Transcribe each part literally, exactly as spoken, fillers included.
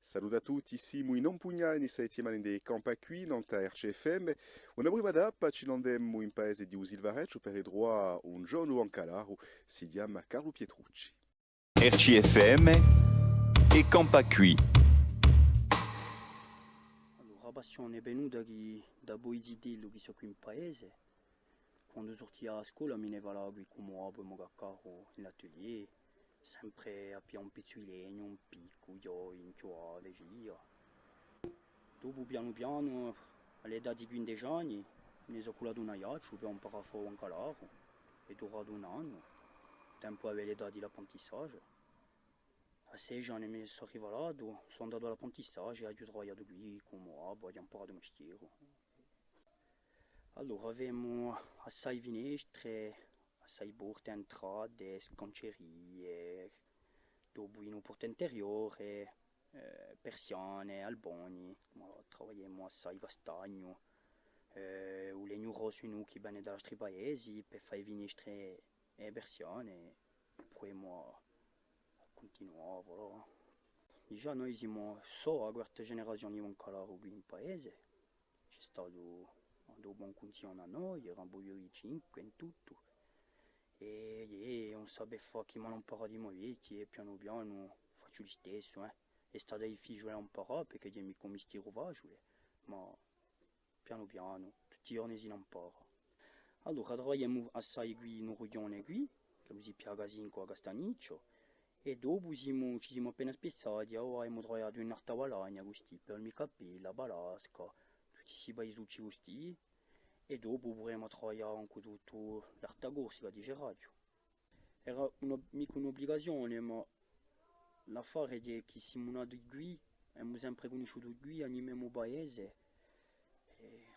Salute à tutti, simu in Ampugnani, sta settimana in È campà quì, nant'à R C F M. Una prima tappa, ci n'andemu in paese di u Silvarecciu per ritruvà un ghjovanu bancalaru, si chjama Carlu Pietrucci. R C F M, È campà quì. Allora, a passione hè venuta chì da poi zitellu chì sò quì in paese, quandu surtia à a scola mi ne falava quì cù mo babbu è mo caccaru in l'atelier, sempre à piglià un pezzu di legnu, un piccu, chjoi, inchjuvà, è via. Dopu pianu pianu, à l'età di quindeci anni, mi ne sò cullatu in Aiacciu per amparà à fà u bancalaru, hè duratu un annu, tempu d'avè l'età di l'apprentissage. À sedeci anni mi ne sò rifalatu, sò andatu à l'apprentissage è aghju travagliatu quì cù mo babbu, aghju amparatu u mistieru. Allora, avemu assai finestre, assai porte, entrate, scancerie, dopu in u porte interiore, eh, persiane, alboni, ma travagliemu assai castagnu, eh, u legnu rossu in u chì vene da l'altri paesi, per fà e finestre è e persiane, è pruvemu à, à cuntinuà, voilà. Digià noi simu sò a quarta generazione di bancalaru quì in paese. Ci hè statu, dopu ùn cuntianu à noi, eramu più di cinque in tuttu. È, è ùn sapè fà chì m'anu amparatu i mo vechji, è pianu pianu facciu listessu, eh. Hè statu difficiule à amparà, perchè ùn hè micca un mistieru faciule, ma pianu pianu, tutti i ghjorni si n'ampara. Allora, travagliemu assai quì in u rughjone quì, chì si piaga cinque à Castagnicciu, è dopu simu, ci simu appena spiazzati, avà emu travagliatu in Alta Balagna custì, per Olmi Capella, Balasca, tutti sti paisucci custì, è dopu puremu à travaglià ancu tuttu l'Alta Corsica, diceraghju. Era una, micca un'obligazione, ma l'affare hè chì simu nati quì, emu sempre cunnisciutu quì, animemu u paese. È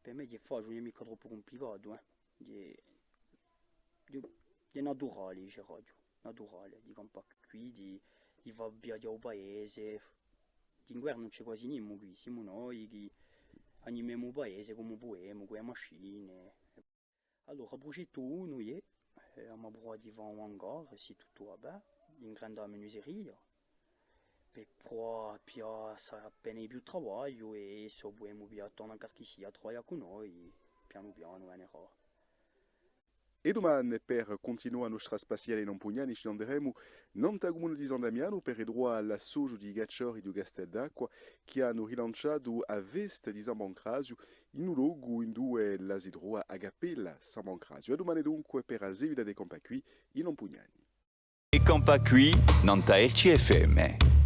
per mè hè faciule, ùn hè micca troppu cumplicatu, eh. Hè, hè, hè naturale, diceraghju, naturale, di campà quì, di, di fà viaghjà u paese. D'inguernu ùn ci hè guasi nimu quì, simu noi chì animemu u paese cum'è pudemu, cù e mascine. Allora, prugettu unu hè, eh, emu à pruvà di fà un hangar, s'è tuttu và bè, ingrandà a menuiseria, per pruvà à piglià assai appena di più travagliu è s'o pudemu piglià torna qualchissia à travaglià cù noi, pianu pianu venerà. È dumane, per cuntinuà a nostra spassighjata in Ampugnani, ci n'anderemu nant'à a cumuna di San Damianu per ritruvà l'associu di cacciadori di u Castel d'Acqua chì anu rilanciatu a festa di San Pancraziu in u locu induve ella si trova a cappella San Pancraziu. À dumane dunque per a seguita d'È campà quì in Ampugnani. È campà quì, nant'à R C F M.